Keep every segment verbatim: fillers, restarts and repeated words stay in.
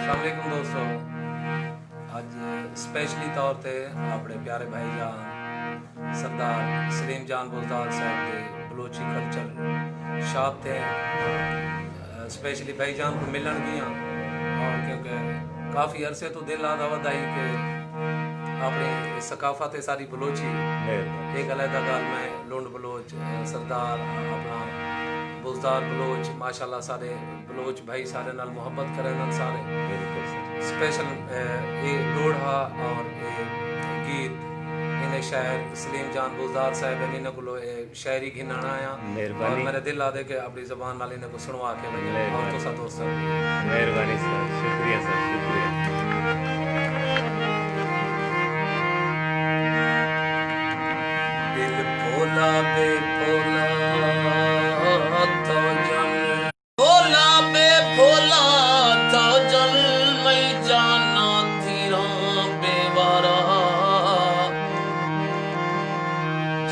السلام علیکم دوستو، اڄ اسپیشلی طور تے اپݨے پیارے بھائی جان سردار سلیم جان بزدار صاحب دے بلوچی کلچر شاپ تے اسپیشلی بھائی جان کوں ملݨ ڳیا ہاں، کیونکہ کافی عرصے توں دل آہدا ودائی کہ اپݨی ثقافت ہے ساݙی بلوچی۔ ایک علیحدہ ڳالھ میں لنڈ بلوچ، سردار اپݨا بزدار بلوچ، ماشاءاللہ سارے بلوچ بھائی سارے نال محبت کریندن سارے۔ اسپیشل اے ݙوہڑا اور اے گیت انہیں شاعر سلیم جان بزدار صاحب ہن، انہیں کولوں اے شاعری گھنݨ آیا۔ اور میرا دل آہدے کہ اپݨی زبان نال انہیں کوں سݨوا کے ونڄاں اور تساں دوست۔ مہربانی سر، شکریہ سر، شکریہ۔ دل پھولا بے پھولا تو جن، پھولا بے پھولا تو جن، میں جانا تیرا بے وارا۔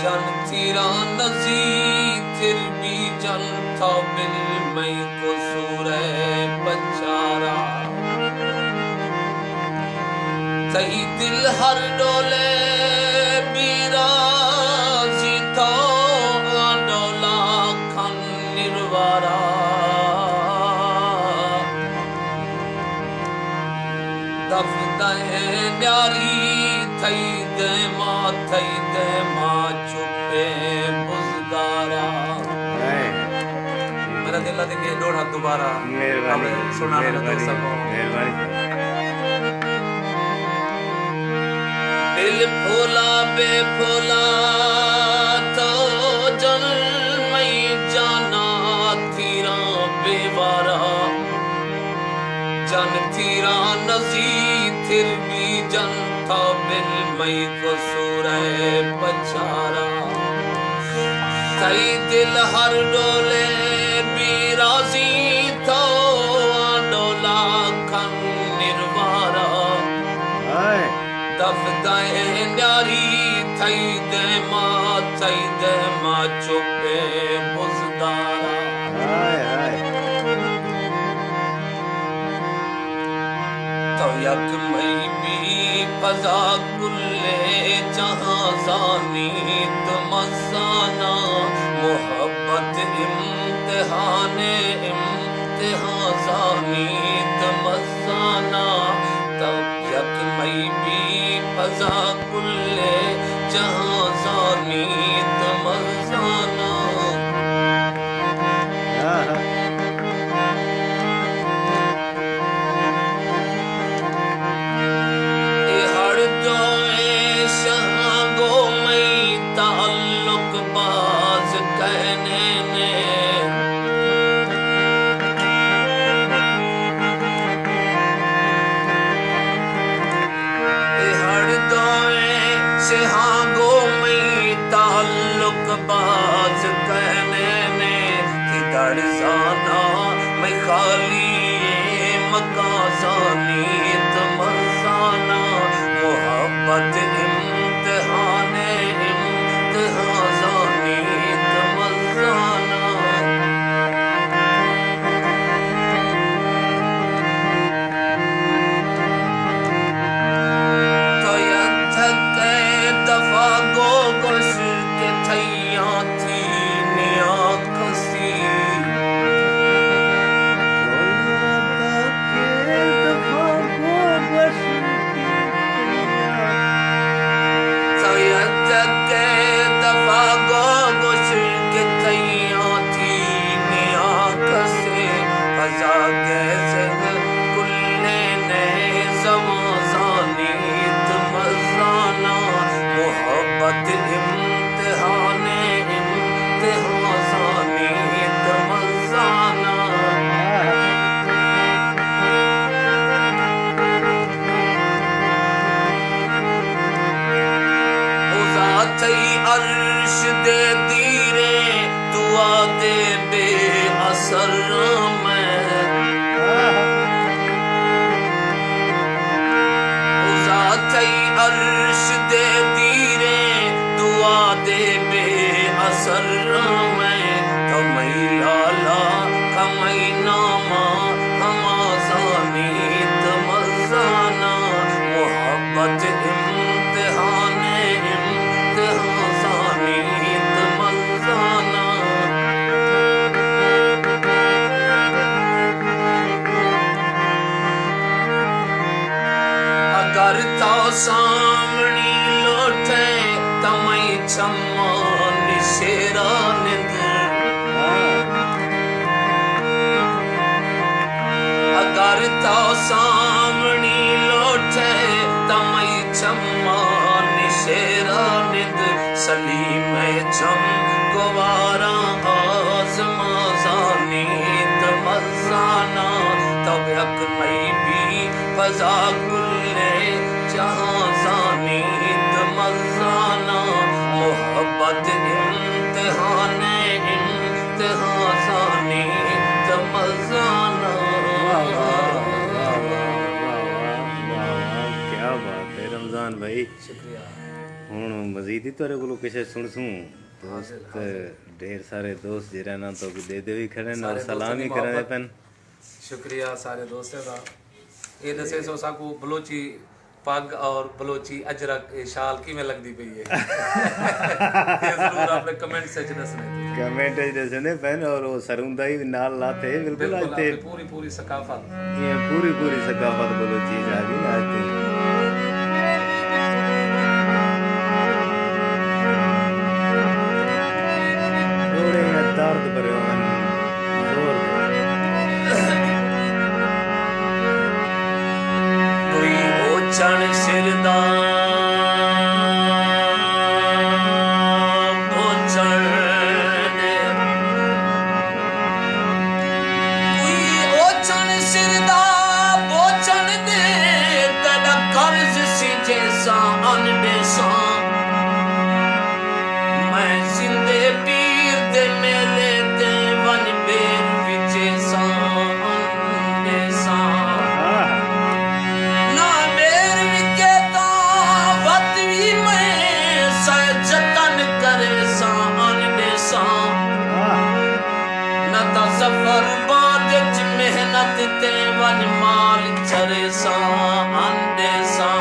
جن تیرا نزی تھر بھی جن تھا بل میں کو سورہ پچارا۔ تئی دل ہر ڈولے بیرا، جی تھو ڈولا کھن نروارا۔ دف دئیں ݙیاری تھئی دے ماں، تھئی دے ماں چپے بزدارا۔ میرا دل آہدے کہ ݙوہڑا دوبارہ مہربانی، سݨاوݨ دا دوست سڳوں۔ مہربانی۔ دل پھولا بے پھولا تو جن میں جانا تیرا بے وارا۔ جن تیرا نزی تھر بھی جن تھا بل میں کو سورہ پچارا۔ تئی دل ہر ڈولے بھی راضی تھو ڈولا کھن نروارا۔ دف دائیں ݙیاری تھئی دے ماں، تھئی دے ماں چپے بزدارا۔ تو یک مئی بی فضا کلے جہاں زانیت مزانا، محبت امتحان امتحان زانیت مزانا۔ تو یک مئی بی فضا کلے جہاں زانیت مزانا۔ اے ہڑ دوئیں شہاں گو مئی تعلق باز کہنے نے۔ اے ہڑ دوئیں شہاں گو مئی تعلق باز کہنے نے۔ تھدڑ زانا میں خالی مکاں زانیت مزانا۔ محبت امتحان امتحان زانیت مزانا۔ تو یک تھکے دفعہ گو گوش کے تھیاں تھی نیاں کسی۔ سامݨی لوٹھے تاں میں چھماں نشیرا نندر۔ اگر تاں سامݨی لوٹھے تاں میں چھماں نشیرا نندر۔ سلیم چھم گواراں آزماں زانیت مزاناں۔ تب یک مئی بی فضا کلیں جہاں زانیت مزاناں۔ محبت امتحان امتحاں زانیت مزاناں۔ واہ واہ واہ واہ واہ واہ واہ واہ، کیا بات ہے رمضان بھائی۔ شکریہ۔ ہݨ مزید ہی تہاݙے کولوں کجھ سݨسوں۔ دوست، حاضر، حاضر۔ ڈھیر سارے دوست جیڑھے نا توکوں ݙیہدے وی کھڑے ہن اور سلام وی کریندے پن۔ شکریہ سارے دوستیں دا۔ اے ݙسیسو ساکوں بلوچی پڳ اور بلوچی اجرک، اے شال کیویں لڳدی پئی ہے؟ اے ضرور اپݨے کمنٹس وچ ݙسݨے۔ کمنٹ وچ ݙسݨے پن اور او سروندا ہی نال لاتے، بالکل، بالکل، اج تے اپݨی پوری، پوری ثقافت۔ اے پوری، پوری ثقافت بلوچی چ آ ڳئی اج تے۔ تھوڑے جیہے درد بھرے ہوون، زور دے۔ کوئی اوچݨ سر دا بوچݨ ݙے۔ کوئی اوچݨ سر دا بوچݨ ݙے، تیݙا قرض سجھیساں اݨ ݙیساں۔ میں زندے پیر دے میلے تے ونڄ ٻیر وچیساں اݨ ݙیساں۔ نہ ٻیر وکے تاں وت وی میں سئے جتن کریساں اݨ ݙیساں۔ نہ تاں ظفر باد اچ محنت تے ونڄ مال چریساں اݨ ݙیساں۔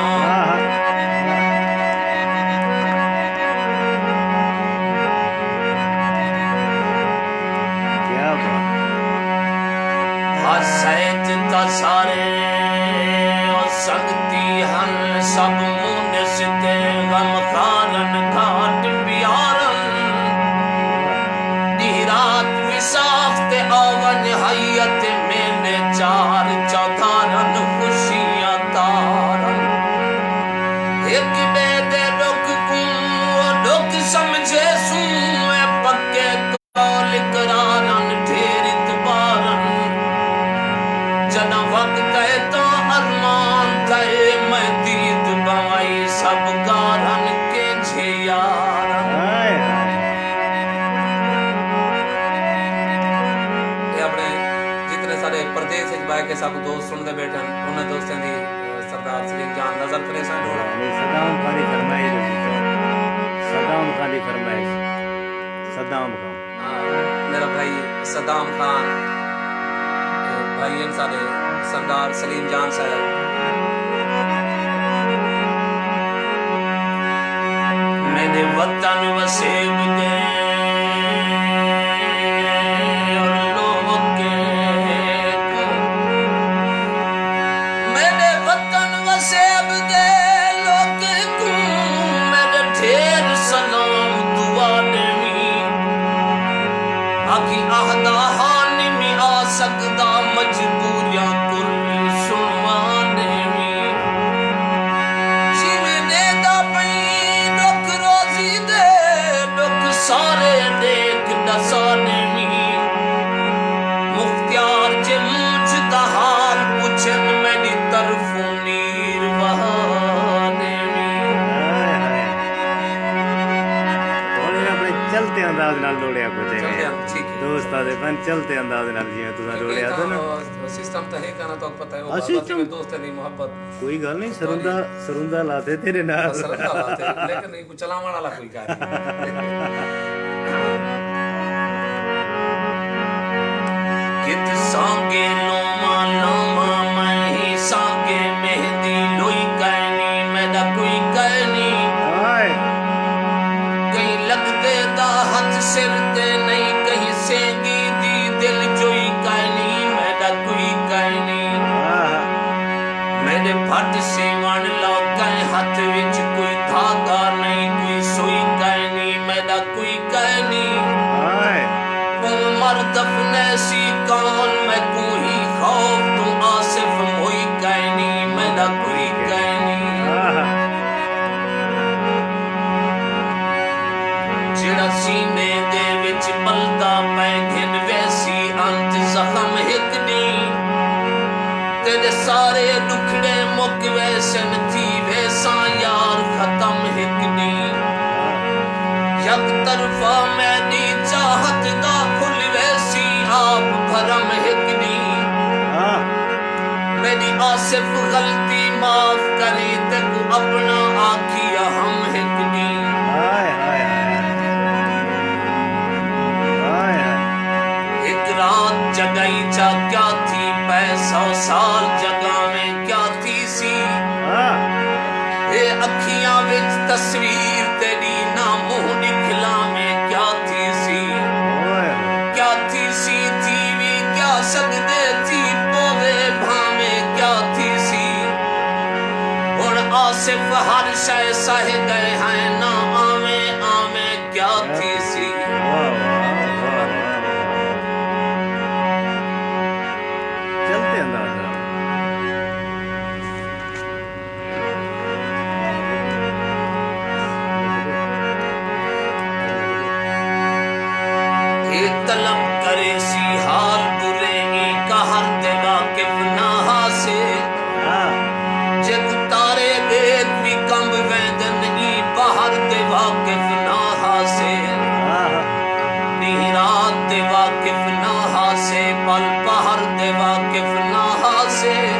کیا بات۔ ہر سئے اچ تاں سارے او سنگتی ہن، سب مونس تے غمخار ہن، گھاٹ پیار ہن۔ ݙینہہ رات وساخ تے آون، حیت میلے چار چوکھار ہن، خوشیاں تار ہن۔ ہک ٻئے دے ݙکھ کوں او ݙکھ سمجھیسوں، اے پکے قول اقرار ہن، ڈھیر اعتبار ہن۔ جݙاں وقت آئے تاں ارمان تھئے، میں دید بنوائی، سب گار ہن، کینجھے یار ہن۔ ہائے ہائے۔ اے اپݨے جتنے سارے پردیس وچ بہہ کے ساکوں دوست سݨدے ٻیٹھن، انہاں دوستیں دی، اے، سردار سلیم جان نظر کریساں ݙوہڑا۔ یعنی صدام خان دی فرمائش ہے۔ صدام خان دی فرمائش۔ صدام خان۔ ہاں، میرا بھائی صدام خان، اے، بھائی ہن ساݙے سردار سلیم جان صاحب۔ میݙے وطن وسیب دے لوکیں کوں، میݙے وطن وسیب دے لوکیں کوں میݙے ڈھیر سلام دعا ݙیویں۔ آکھی آہدا ہا نمی آ سڳدا، مجبوریاں کل سݨوا ݙیویں۔ جیویں ݙیندا پئیں ݙکھ روزی دے، ݙکھ سارے ݙیکھ ݙسا ݙیویں۔ مختیار جے مونجھ دا حال پچھن، میݙی طرفوں نیر وہا ݙیویں۔ ہائے ہائے۔ ہݨ اپݨے چلتے انداز نال ݙوہڑیا کجھ۔ چلتے ہیں، ٹھیک ہے۔ دوست آہدے پن چلتے انداز نال، جیویں تساں ڈوڑے آہدے نا۔ سسٹم تاں ہے کنا، تہاکوں پتہ ہے، او ہاں، بھارتی سسٹم۔ دوستیں دی محبت۔ کوئی گل نہیں، سروندا، سروندا لاتے تیرے نال۔ سروندا لاتے، لیکن ایکوں چلاوݨ والا کوئی کائنی۔ کت سانگے لوواں لوواں میں، سانگے مہندی لوئی کائنی، میݙا کوئی کائنی۔ ہائے۔ کہیں لڳدے دا ہتھ سر تے نئیں، کہیں سینگی دی دل جوئی کائنی، میݙا کوئی کائنی۔ آہا۔ میݙے بھٹ سیوݨ لوکیں ہتھ وچ کوئی دھاڳا نئیں، کوئی سوئی کائنی، میݙا کوئی کائنی۔ ہائے۔ عمر دفنیسی کون، میکوں ہی خوف توں آصف موئی کائنی، میݙا کوئی کائنی۔ آہا۔ جیڑھا سینے دے وچ ٻلدا پئے، گھن ویسی انت زخم ہک ݙینہہ۔ تیݙے سارے ݙکھڑے مک ویسن، تھی ویساں یار ختم ہک ݙینہہ۔ یک طرفہ میݙی چاہت دا کھل ویسی آپ بھرم ہک ݙینہہ۔ ہاں۔ میݙی آصف غلطی معاف کریں، تیکوں اپݨا آکھیا ہم ہک ݙینہہ۔ ہائے، ہائے، ہائے۔ ہائے، ہائے۔ ہک رات جڳائی چا کیا تھی پئے، سو سال جڳاویں کیا تھیسی۔ ہاں۔ اے اکھیاں وچ تصویر تیݙی، نہ منہ ݙکھلاویں کیا تھیسی۔ اوئے۔ کیا تھیسی، تھی وی کیا سڳدے، تھی پووے بھانویں کیا تھیسی۔ ہݨ آصف ہر شئے سہہ ڳئے ہیں، نہ آویں، آویں کیا تھیسی۔ واہ، واہ، واہ، واہ، واہ۔ چلتے انداز ہے۔ اے طلب کریسی حال برے، ایں قہر دے واقف نہ ہاسے۔ ہاں۔ جیکوں تارے ݙیکھ وی کمب ویندن، ایں بحر دے واقف نہ ہاسے۔ ہاں۔ ݙینہہ رات دے واقف نہ ہاسے، پل پہر دے واقف نہ ہاسے۔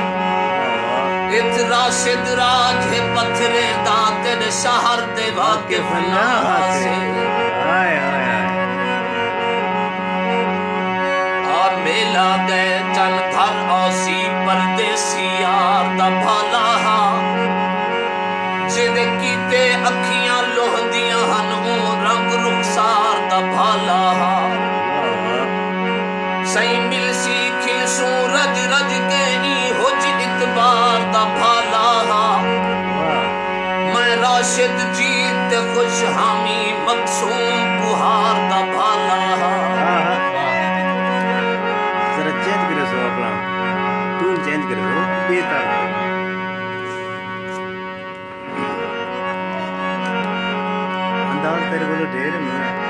اتھ راشد راج ہے پتھریں دا، تیݙے شہر دے واقف نہ ہاسے۔ ہائے، ہائے، ہائے۔ آ میلا ڳئے چن گھر آسی، پردیسی یار دا بھالا ہا۔ جیندے کیتے اکھیاں لوہندیاں ہن، اوں رنگ رخسار دا بھالا ہا۔ سئیں ملسی کھلسوں رڄ رڄ کے، ایں ہج اعتبار دا بھالا ہا۔ میں راشد جیت تے خوش حامی، مقسوم کوہار دا بھالا ہا۔ ہاں، ہاں۔ ذرا چینج کرے سو اپݨا ٹون چینج کرے سو، بہتر۔ انداز تیݙے کولوں ڈھیر ہے۔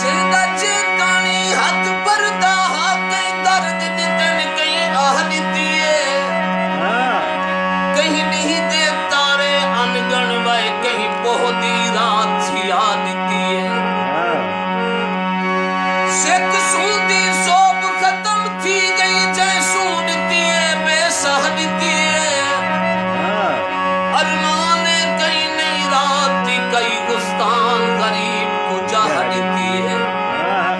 جیندا جیتاݨی ہتھ بھردا ہا، کہیں درد ݙتن، کہیں آہ ݙتی اے۔ ہاں۔ کہیں ݙینہہ دے تارے اݨ ڳݨ وائے، کہیں پوہ دی رات سیا ݙتی اے۔ ہاں۔ سک سوندی سوبھ ختم تھی ڳئی، جئیں سوں ݙتی اے، بے ساہ ݙتی اے۔ ہاں۔ ارمان اے کئی نئی رات دی، کئی گستان غریب کوں جاہ ݙتی اے۔ ہاں۔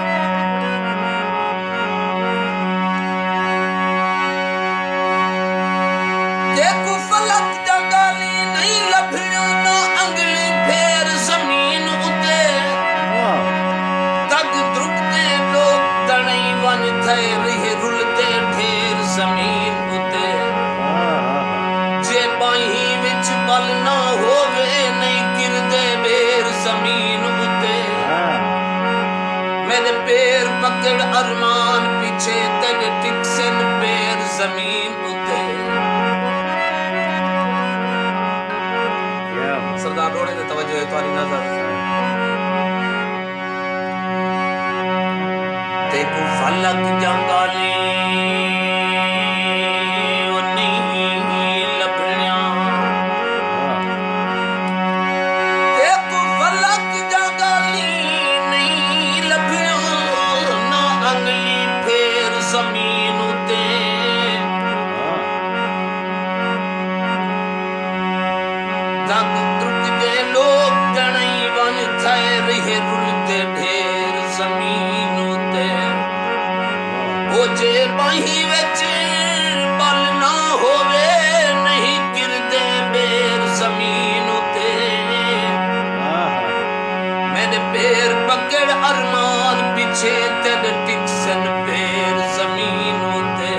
تیکوں فلک دیاں ڳالھیں نئیں لبھݨیاں، نہ انگلیں پھیر زمین اتے۔ واہ۔ دڳ درڳدے لوک تݨئی ونڄ، تھئے ریہہ رلدے ڈھیر زمین اتے۔ واہ۔ جے ٻانہیں وچ ٻل نہ ہووے، نئیں گردے ٻیر زمین اتے۔ ہاں۔ میݙے پیر پکڑ ارمان پیچھے، تیݙے ٹکسن پیر زمین اتے۔ کیا بات۔ سردار روڑے تے توجہ ہے، تہاݙی نظر۔ تیکوں فلک دیاں ڳالھیں او نئیں لبھݨیاں۔ تیکوں فلک دیاں ڳالھیں نئیں لبھݨیاں، نہ انگلیں پھیر زمین اتے۔ دڳ درڳدے لوک تݨئی ونڄ، تھئے ریہہ رلدے ڈھیر زمین اتے۔ جے ٻاہیں وچ ٻل نہ ہووے، نہیں گردے ٻیر زمین اتے۔ میݙے پیر پکڑ ارمان پچھے، تیݙے ٹکسن پیر زمین اتے۔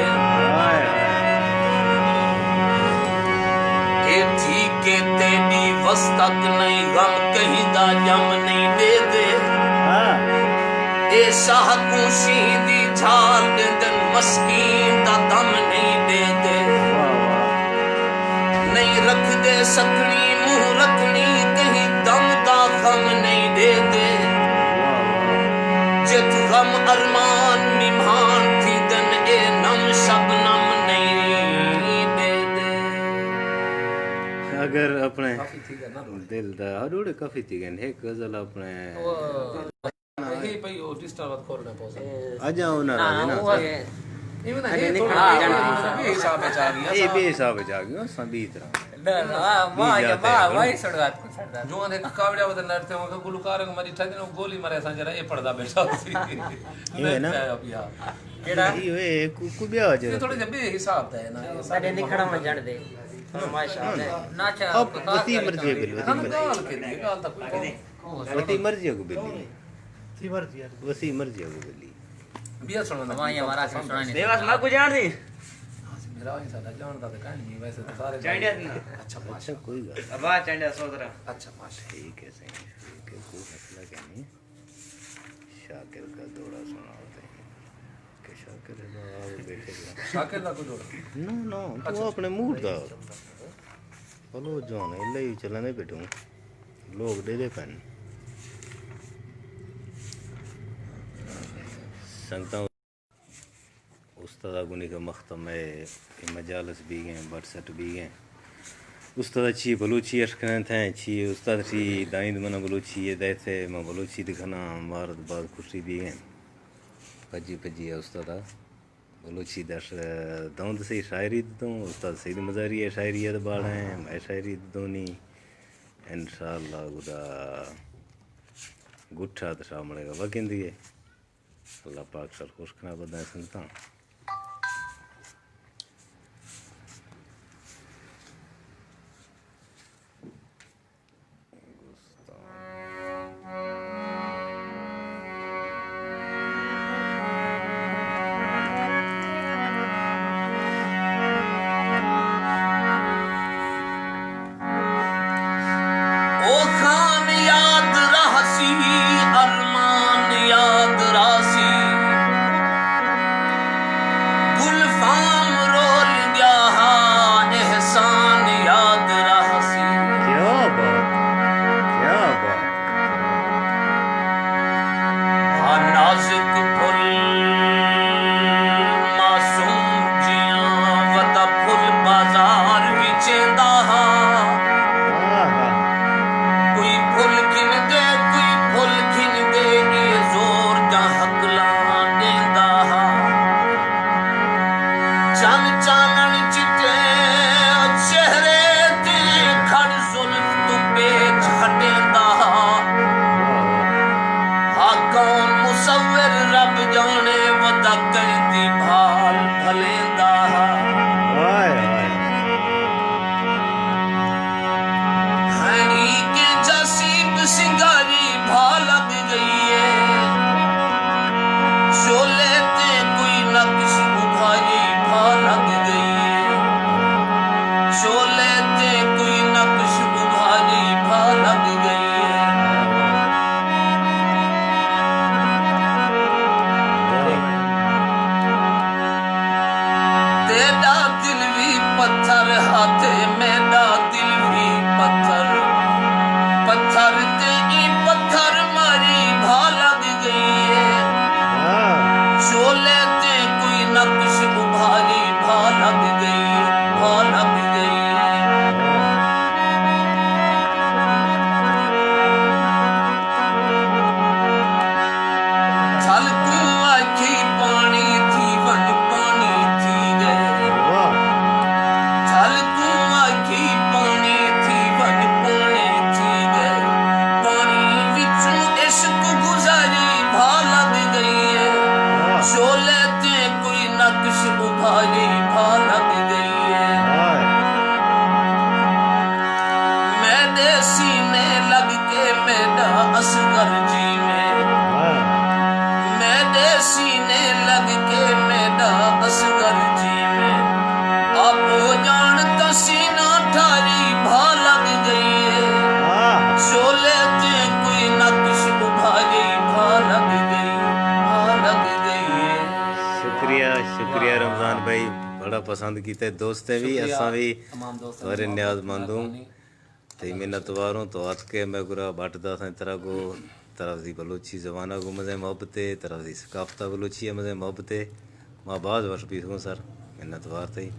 اے دھی کے تیݙی وس تک نہیں، غم کہیں دا ڄم نہیں ݙیندے۔ اے شاہ کوں شینہہ دی جھال ݙیندن، مسکین دا دم نہیں ݙیندے۔ نہیں رکھدے سکھݨی منہ رکھݨی، کہیں دم دا غم نہیں ݙیندے۔ جتھ غم ارمان نمہان تھیندن، اے نم شبنم نہیں ݙیندے۔ اگر اپݨے کافی تھی ڳئے نا ݙوہڑے۔ دل دا، ہا، ݙوہڑے کافی تھی ڳئے۔ ہک غزل اپݨے او، اے پئی او ڈسٹر وت کھولݨا پوسی۔ اڄاں او ناراض ہے نا۔ ہاں، او اے۔ ایویں نہ، اے اے تھوڑا نکھڑا ٻئے حساب وچ آ ڳیا۔ اے ٻئے حساب وچ آ ڳیا، اساں ٻئی طرح۔ نہ، نہ، واہ، ٻئی واہ، جاتے واہ، ہیں۔ واہ، سݨ ڳات کوں سݨ ڳات۔ جوان ہک کاوڑیا وت لڑ تے ہوں، گلوکار کوں میں ݙٹھا تے گولی مارے، اساں جیڑھا اے پڑھدا ٻیٹھا سی۔ ایویں نا۔ کیڑھا؟ اے ہوئے، کو، کو ٻیا وجہ اے تھوڑے جے ٻئے حساب دا ہے نا، اے ساݙے ساݙے نکھڑا ونڄݨ دے۔ فرمائش ہے۔ نہ، اچھا، آپ وتی مرضی ہے، بل، وتی ہاں، مرضی۔ ڳالھ کے لیے، ڳالھ تاں کوئی وتی مرضی ہے کو بلی۔ وتی مرضی ہے۔ وتی مرضی ہے کو بلی۔ ٻیا سݨو نا۔ ہمایاں والا سݨ سݨ۔ بے وس ماں کو ڄاݨ دی۔ ہاں، میرا ہی ساݙا ڄاݨدا تے کائنی، ویسے تے سارے چانڈیا نا۔ اچھا، ماشاءاللہ۔ اچھا، کوئی ڳالھ۔ ابا چانڈیا سوترا۔ اچھا، ماشاءاللہ۔ ٹھیک ہے سائیں، ٹھیک ہے، کوئی مسئلہ کائنی۔ شاکر کا جوڑا سݨاؤ تے۔ کہ شاکر دا آ ٻیٹھے ڳیا۔ شاکر دا کوئی ݙوہڑا؟ نو، نو، تو اچھا، اپݨے موڈ دا۔ بلوچ جوان ہے، لئی چلݨے ٻیٹھوں۔ لوک ݙیہدے پئن۔ سنگتاں، استاد اڳوں نکا مختم ہے، اے مجالس بھی ڳئے، بٹ سٹ بھی ڳئے۔ استاد چی بلوچی اٹھ کریں تھے، چی استاد چی دائیں دمنا بلوچی ہے، دے تھے میں بلوچی دکھنا، مارت بعد کٹی بھی ڳئے۔ پجی پجی ہے استاد۔ بلوچی دا ش-، داؤں تے سہی شاعری تے داؤں، استاد سعید مزاری ہے، شاعری ہے تے باڑا ہے، میں شاعری تے دونی۔ انشاءاللہ خدا گٹھا تے شاہ مڑے گا وکیندی ہے۔ اللہ پاک سر خوش کھنا بدائیں سنگتاں۔ او خان یاد راہسی، ارمان یاد راہسی، گل فام رول ڳیا ہا، احسان یاد راہسی۔ کیا بات، کیا بات۔ ہا نازک پھل معصوم جیاں، ودا پھل بازار وچ ایندا ہا۔ کوئی پھل گھن دے، کوئی پھل گھن دے، اے زور دا ہکلاں ݙیندا ہا۔ چن چانݨ چٹے چہرے تے کھڑ زلف توں پیچ ہٹیندا ہا۔ ہا کون مصور رب ڄاݨے ودا کہیں دی بھال بھلیندا ہا۔ ہائے ہائے۔ ہݨی کے جاسیب سنگاری بھا لڳ ڳئی ہے۔ چولے تے کوئی نقش ابھاری بھا لڳ ڳئی ہے۔ چولے تے کوئی نقش ابھاری بھا لڳ ڳئی ہے۔ پسند کیتے دوستیں وی، اساں وی تہاݙے نیاز مند ہوں۔ تے منت وار ہوں تو ات کے میں گرا بٹ دا سائیں ترا کو طرف دی بلوچی زبانہ کو مزے محبت ہے، طرف دی ثقافت بلوچی ہے مزے محبت ہے۔ ما باز وش بھی ہوں سر، منت وار تھئی۔